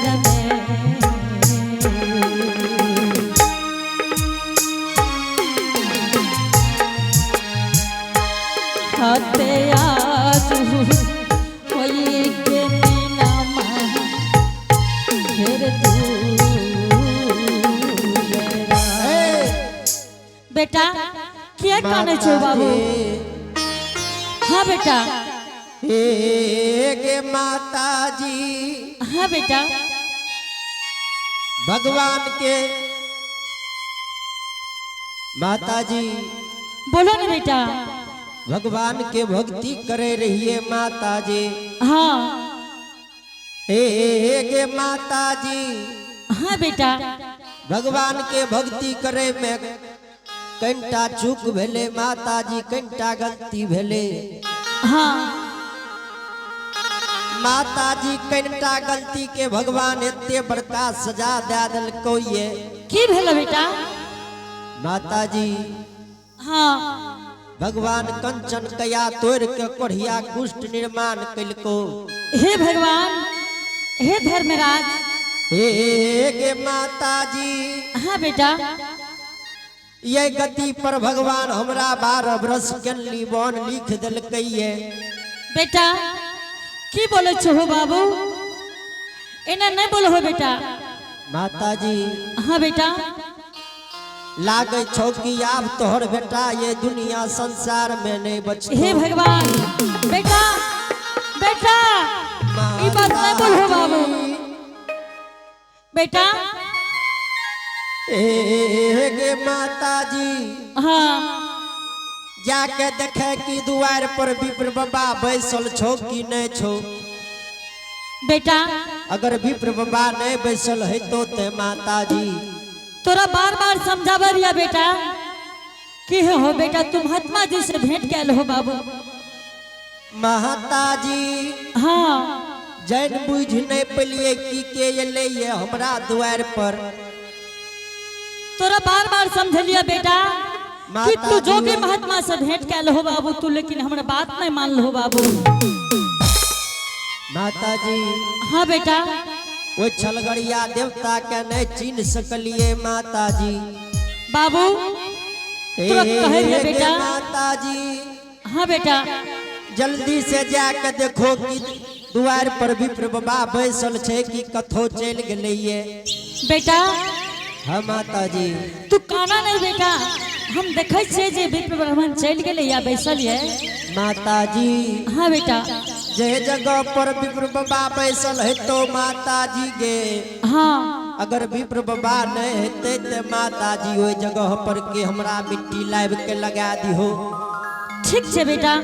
घर में। हाथे आजू होई के नीना घेर दूरा। बेटा किया काने छो बाबू? हाँ बेटा। हे गे माता जी। हाँ बेटा। भगवान के माता जी। बोलो ना बेटा। भगवान के भक्ति करे रहिए माता जी। हाँ। हे गे माता जी। हाँ बेटा। भगवान के भक्ति करे में कनिटा चूक भेले माता जी, कनिटा गलती भेले। हाँ। माता जी कनिटा गलती के भगवान एते बड़का सजा दे देलको ये। की भेलो बेटा? माता जी। हाँ। भगवान कंचन कया तोड़ के कोढ़िया कुष्ठ निर्माण कलको। हे भगवान, हे धर्मराज। हे गे माता जी। हाँ बेटा। ये गति पर भगवान हमरा 12 वर्ष के लीबन लिख देलकै ये। बेटा की बोले छो हो बाबू? एना नहीं बोलो हो बेटा। माता जी। हाँ बेटा। लागे छौ कि आब तोहर बेटा ये दुनिया संसार में नहीं बचतो। हे भगवान, बेटा बेटा ई बात नहीं बोलो बाबू बेटा। हे गे माता जी। हाँ। जाके देखे कि दुआर पर विप्र बाबा बैसल छौ कि नहीं छौ। बेटा। अगर विप्र बाबा नहीं बैसल है तो ते माता जी। तोरा बार बार समझावे रिया बेटा कि हो बेटा तुम महात्मा जी से भेंट कैल हो बाबू। माता जी। हाँ। जैन बुझ नहीं पेलिए कि के एलै ये हमरा दुआर पर। तोरा बार बार समझलिया बेटा कि माता तू जो जी। भी महात्मा से भेंट कैल हो बाबू तू, लेकिन हमरा बात नहीं मान लो बाबू। माता जी। हाँ बेटा। वो छलगड़िया देवता के नहीं चिन्ह सकलिए माता जी। बाबू तोरा कहे रहिए बेटा। माता जी। हाँ बेटा। जल्दी से जाके देखो कि दुआर पर विप्र बाबा बैसल छै कि कथो चलि गेलै ये। बेटा। हाँ माता जी। तू काना नहीं बेटा, हम देखै छियै जे विप्र ब्राह्मण चलि गेलै या बैसल ये। माता जी। हाँ बेटा। जे जगह पर विप्र बाबा बैसल है तो माता जी गे। हाँ। अगर विप्र बाबा नहीं हेतै ते माता जी ओहि जगह पर के हमरा मिट्टी लाबि के लगा दिहो। ठीक छै बेटा।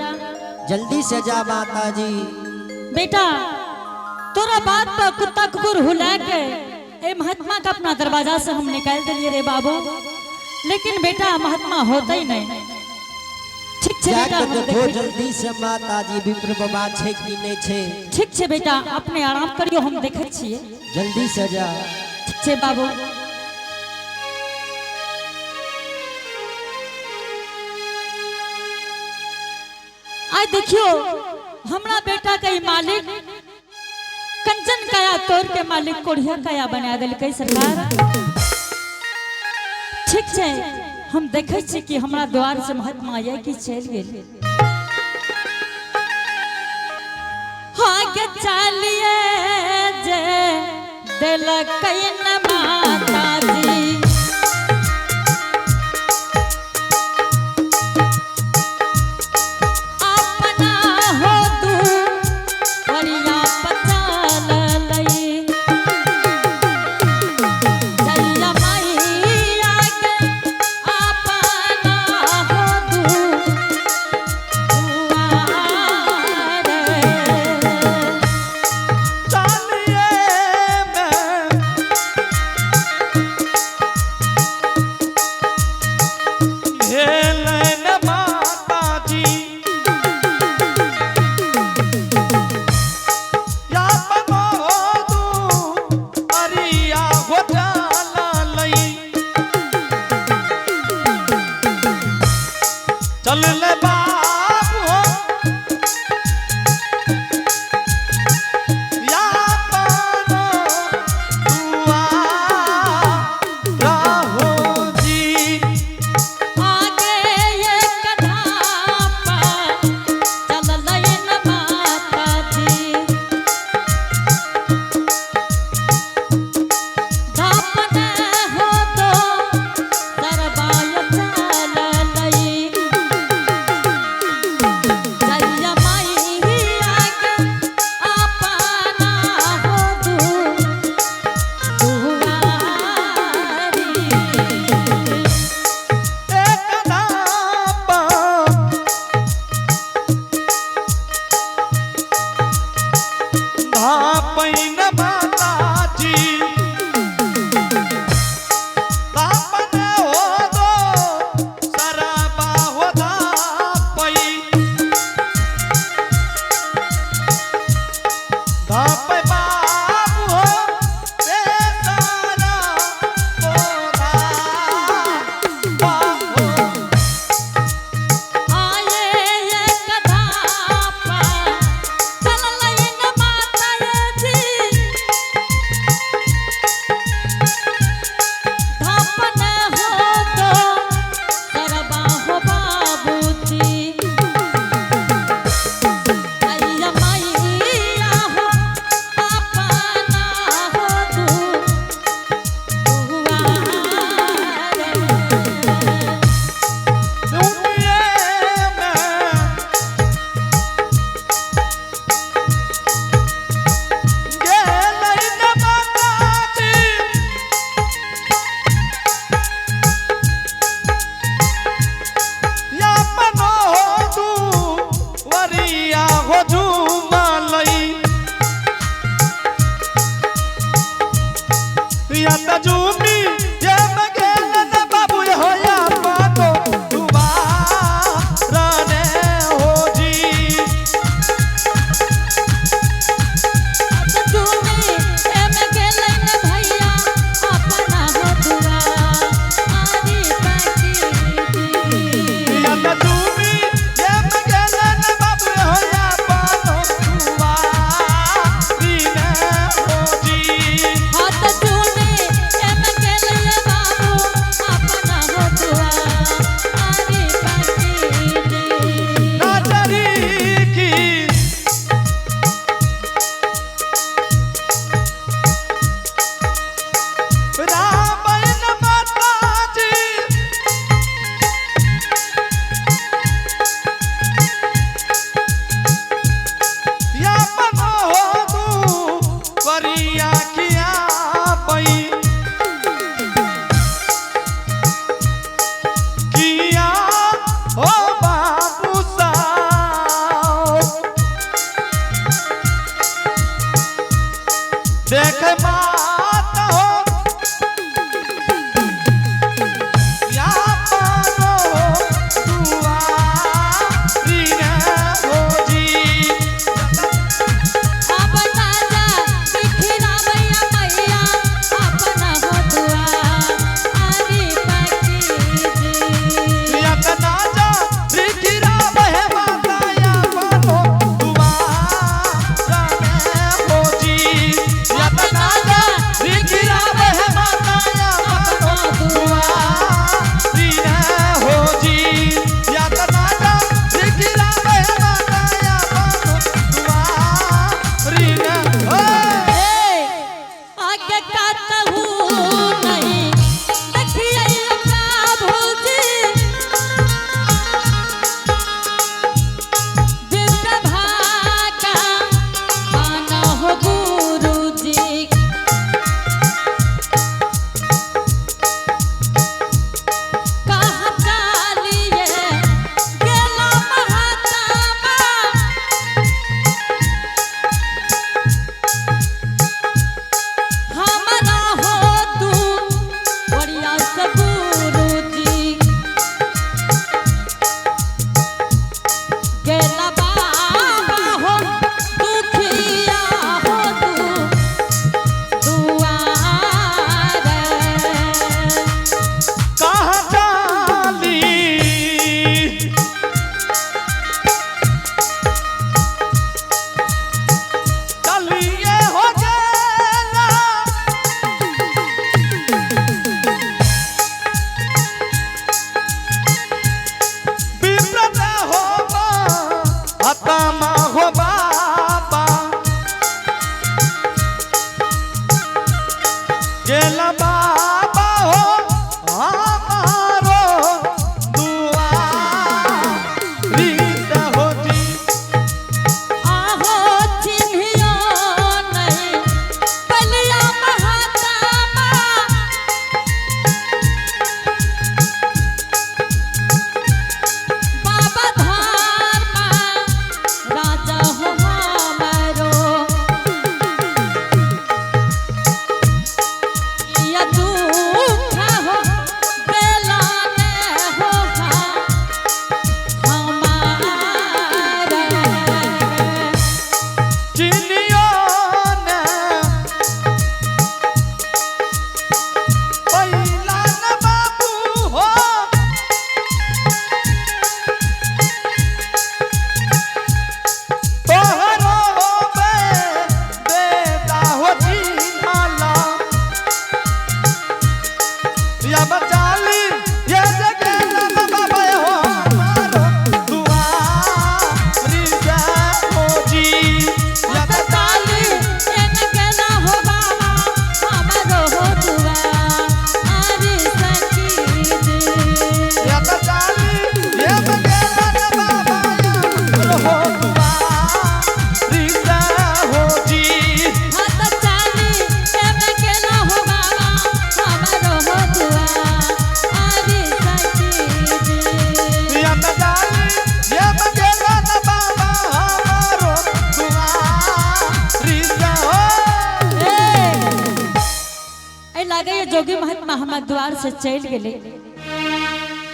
जल्दी से जा माता जी। बेटा तोरा बात पर कुत्ता कुकुर हुला के ए महात्मा का अपना दरवाजा से हम निकाल दिलिए रे बाबू, लेकिन बेटा महात्मा होता ही नहीं। ठीक छै बेटा, जाके हम देखो देखै। जल्दी से माता जी विप्र बाबा छै कि नहीं छै। ठीक छै बेटा, अपने आराम करियो, हम देखै छियै। जल्दी से जा। ठीक छै बाबू। आइ देखियो हमरा बेटा के ई मालिक कंचन काया तोड़ के मालिक कोढ़िया काया बना देलकै सरकार। ठीक छै, हम देखै छी कि हमरा द्वार से महात्मा आया कि चलि गेल। हाँ के चलिए जे देलकै न माता जी। अपना हो तू बढ़िया पचाल लई। जइया मैया के अपना हो तू दुआरे। चालिए में या त झूमी ये मगेल न बाबू हो या पातो दुबारा ने हो जी। या त झूमी ये मगेल न बाबू हो या पातो दुबारी ने हो जी। नाचरी की रामायण माता जी या मनो हो तू परिया किया पई किया हो बाबू साहब देख माता हो या पानो दुआरी ने हो जी। या तनाजा रिखिरा बहे माता या पानो दुआरा ने हो जी। या तनाजा रिखिरा बहे माता या पानो दुआरी ने हो जी। या तनाजा रिखिरा बहे माता या पानो दुआरी ने हो। आगे कातहू नहीं देखिए प्रभु जी, विप्रभा का मानो हो गुरु जी। कहाँ चालिए गेला महात्मा, हमरा हो तू बढ़िया से गुरु जी। गेला बाबा हो दुखिया हो तू दुआर। कहाँ चाली चलिए हो गेला विप्रत हो बा आत्मा हो बाबा गेला बाबा हो हमारो दुआरी हो जी। आहो चिन्हियो नहीं बलिया महात्मा, बाबा धर्म राजा हो हमारो। या लागे जोगी महात्मा हमार द्वार से चल गेले।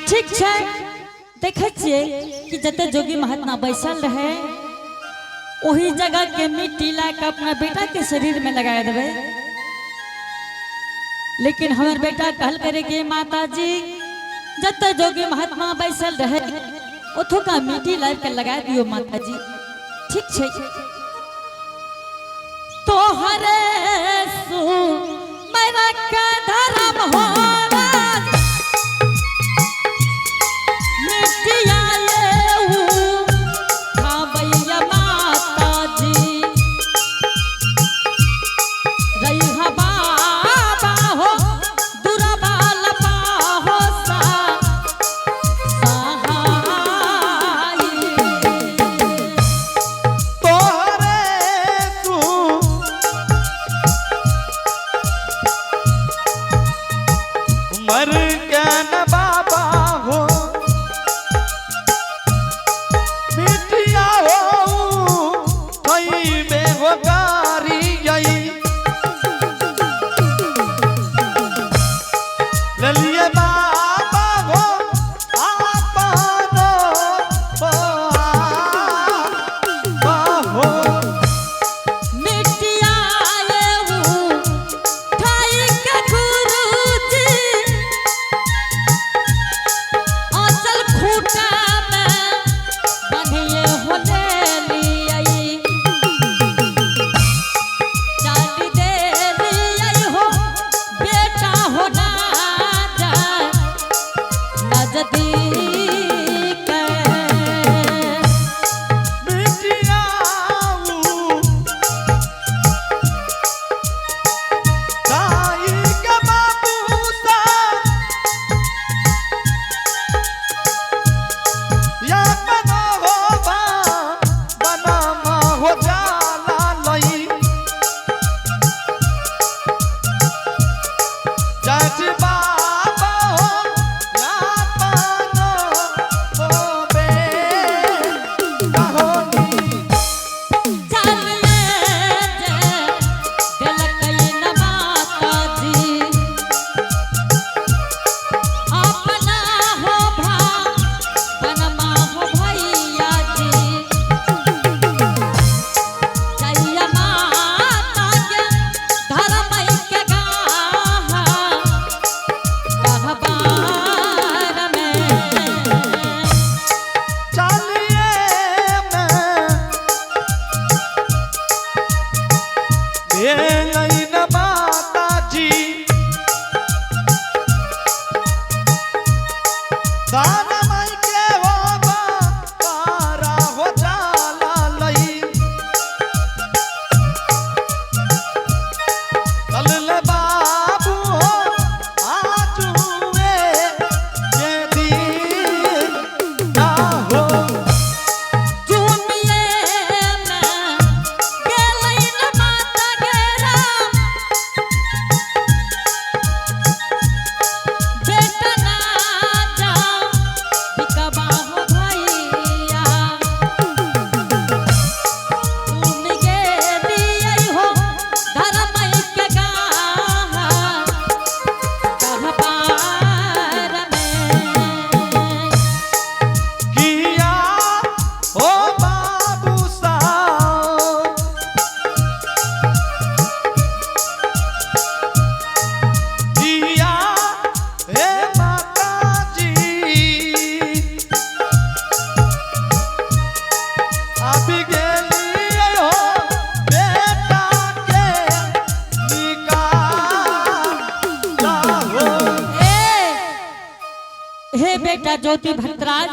ठीक छै, देखे छियै कि जते जोगी महात्मा बैसल रहे वही जगह के मिट्टी ला के अपना बेटा के शरीर में लगा देबै। लेकिन हमर बेटा कहल करे कि माता जी जते जोगी महात्मा बैसल रहे ओथुका मिट्टी ला के लगा दियो माता जी। ठीक छै, तोहरे सु मेरा का धर्म हो मिट्टिया लेऊ खाबैया माता जी रैहा बाबा हो दुराबा लपा हो सा सहाई। तोहरे तू मर के न बाबा हो मिटिया हो थई बेहोगारी यई ललिए बाबा हो आपनो हो आ हो। मिट्टिया लेऊ ठाई के गुरुजी असल खूटा में बंधिए हो ले लियाई चाली दे लियाई हो बेटा हो ना जा नजदीक। बिटियाऊ ताई के बाबू सा या बना हो बा बना मा हो जाला लई जाच बाबा हो या बना हो बे कहोनी। चलिए जे दिलकई न माता जी अपना हो भा बनमा हो भैया जी जैया माता के धर्म के गाहा कहबार में। चलिए मैं भेलई न माता जी सारा माई के हो बा पारा हो जाला लई चल ले बाबू हो आजुए ये दिन ना हो। चूमिए में गेलै न माता गेरा बेटा ना जा बिकबा हो भैया तुम गेलियै हो धर्म के गाहा कहबार में। किया ओ बाबू साहब किया हे माता जी अभी गेलियै हो बेटा के निकाल हो। हे बेटा ज्योति भट्टराज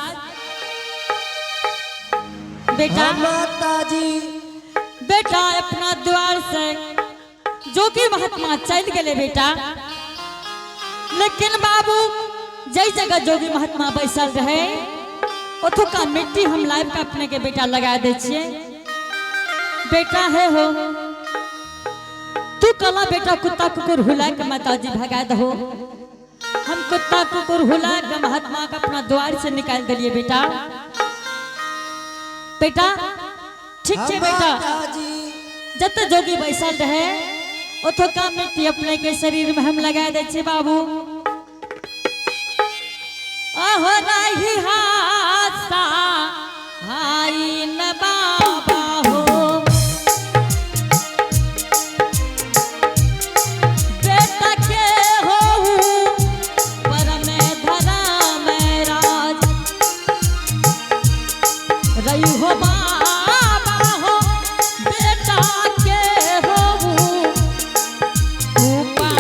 बेटा माता जी बेटा अपना द्वार से जोगी महात्मा चल गए बेटा। लेकिन बाबू जई जगह जोगी महात्मा बैसल रहे ओथुका मिट्टी हम लाइव के अपने के बेटा लगा दे छियै। बेटा है हो तू कला बेटा कुत्ता कुकुर हुला के माताजी भगा दहो। हम कुत्ता कुकुर हुला के महात्मा के अपना द्वार से निकाल दिलिए बेटा। बेटा ठीक छे बेटा, माता जी जत जोगी बैसल रहे ओतुका मिट्टी अपने के शरीर में हम लगा दै छी बाबू। अहो रही हासा हाई न बाबा हो, बेटा के हो पर में धरा में राज रही हो बाबा हो, बेटा के हो ऊपर।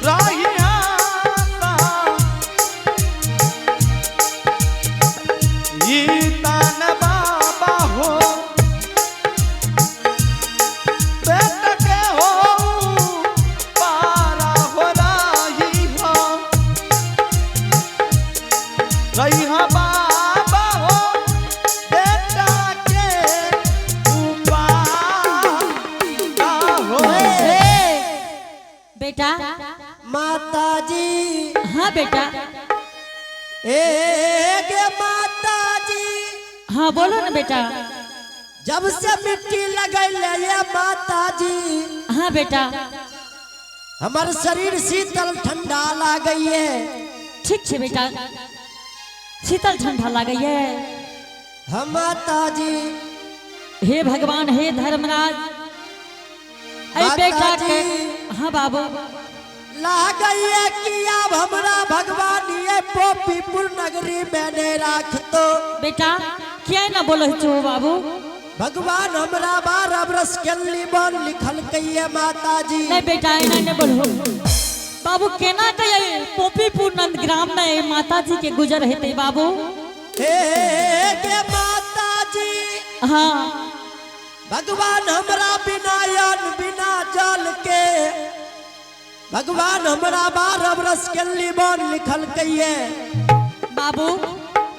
राही आसा ई तान बाबा हो, बेटा के हो पारा हो राही हो, रही हो बाबा हो, बेटा के ऊपर हो। बेटा। माता जी। हाँ बेटा। ए गे माता जी। हाँ बोलो ना बेटा। जब से मिट्टी लगैले ये माता जी, हाँ बेटा। हमार शरीर शीतल ठंडा लागई है। ठीक छे बेटा, शीतल ठंडा लागै है। हम माता जी। हे भगवान, हे धर्मराज, ऐ बेटा के। माताजी। हाँ बाबू। लागई है कि अब हमरा भगवान ये पोपीपुर नगरी में नहीं राख तो। बेटा क्या ना बोलो छो बाबू? भगवान हमरा 12 बरस के लीबन लिखल कहिए माता जी। नहीं बेटा, ऐना नहीं बोलो बाबू। केना के पोपीपुर नंदग्राम में माता जी के गुजर हेते बाबू? हे के माता जी। हाँ। भगवान हमरा बिना अन्न बिना जल के भगवान हमरा 12 बरस के लीबन लिखल कहिए बाबू।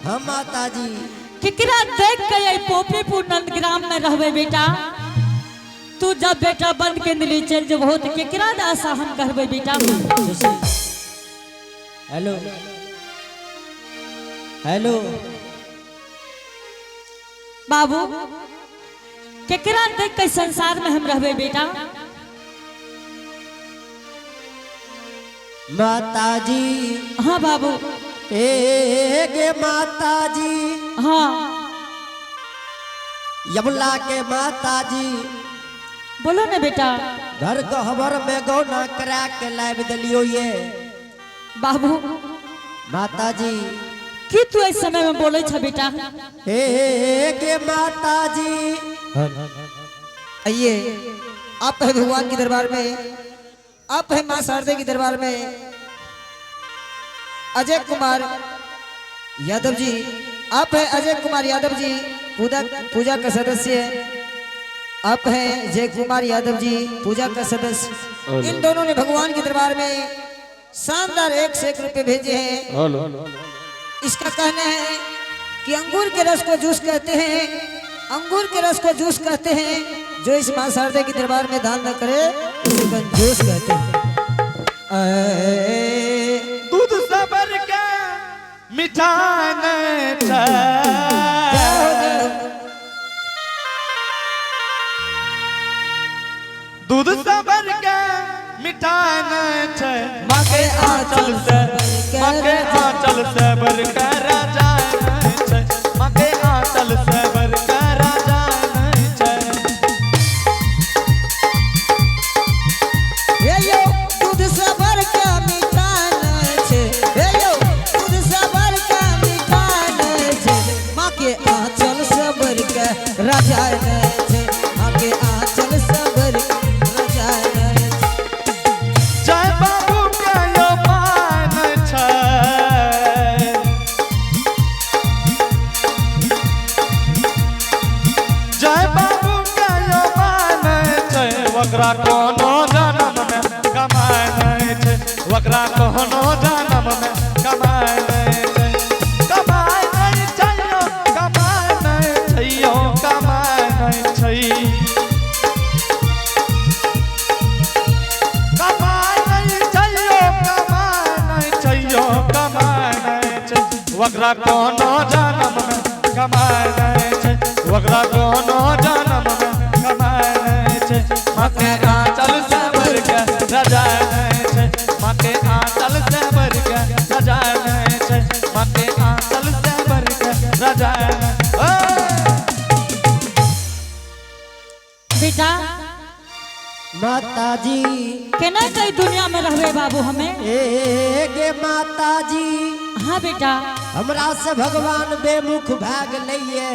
हम माता जी। केकरा देख के आई पोपीपुर नंदग्राम में रहबे बेटा? तू जब बेटा बंद के दिली चल जब हो तो केकरा आशा हम करबे बेटा? हेलो हेलो बाबू, केकरा देख के संसार में हम रहबे बेटा? माता जी। हाँ बाबू। ए गे माता जी। हाँ। यमला के माता जी। बोलो ना बेटा। घर गहबर में गौना करा के लाब दिलियो ये। बाबू। माता जी। की तू इस समय में बोले छ बेटा? हे गे माता जी। आइए, आप है भगवान के दरबार में, आप है माँ शारदे के दरबार में। अजय कुमार यादव जी, आप है अजय कुमार यादव जी, पूजा पूजा का सदस्य। आप हैं जय कुमार यादव जी, पूजा का सदस्य। इन दोनों ने भगवान के दरबार में शानदार 1 से 1 रुपये भेजे हैं। इसका कहना है कि अंगूर के रस को जूस कहते हैं, अंगूर के रस को जूस कहते हैं, जो इस माँ शारदे के दरबार में दान न करे उसे कंजूस कहते हैं। दूध सबर के मिठाई नहीं छै, दूध सबर के मिठाई नहीं छै, माँ के आंचल से, माँ के आंचल से बरकर राजा नहीं छै, माँ के आंचल से बरकर राजा नहीं छै। हे यो दूध सबर के मिठाई नहीं छै, हे यो दूध सबर के मिठाई नहीं छै, माँ के आंचल से बरकर राजा नहीं छै, माँ के आंचल से बरकर राजा नहीं छै। जय बाबू के यो मान छै, जय बाबू के यो मान छै, ओकरा कोनो जन्म में कमाय नहीं छै, ओकरा कोनो जन्म में कमाय नहीं छै, कमाय नहीं छै यो, कमाय नहीं छै यो, कमाय नहीं छै, कमाय नहीं छैयो, कमाय नहीं छैयो, कमाय नहीं छै, ओकरा कोनो जन्म में कमाय नहीं छै, ओकरा कोनो जन्म में। छै। माँ के आंचल से बढ़ के रजाई नहीं छै। माँ के आंचल से बढ़ के रजाई नहीं छै। माँ के आंचल से बढ़ के रजाई नहीं। ओए! बेटा माताजी केना कई दुनिया में रहबे बाबू हमें। ए गे माताजी। हाँ बेटा। हमरा से भगवान बेमुख भए गेलैये।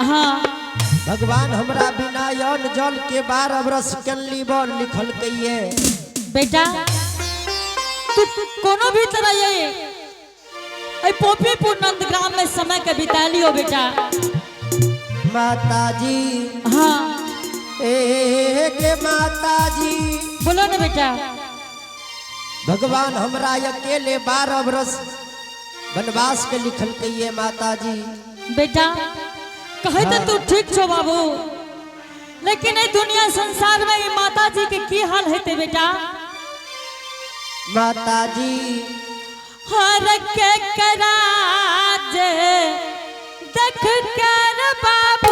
हाँ। भगवान हमरा बिना अन्न जल के 12 बरस केली बर लिखलकैये। बेटा, तू कोनो भी तरह ये पोपीपुर नंदग्राम में समय के बिता लियो बेटा। माताजी। हाँ। ए गे माताजी। बोलो ना बेटा। भगवान हमरा अकेले 12 बरस वनवास के लिखलकैये माताजी। बेटा, कहे तो तू ठीक छो बाबू, लेकिन ये दुनिया संसार में ये माता जी के की हाल हेते बेटा? माताजी। हर के कराज देख कर बाबू।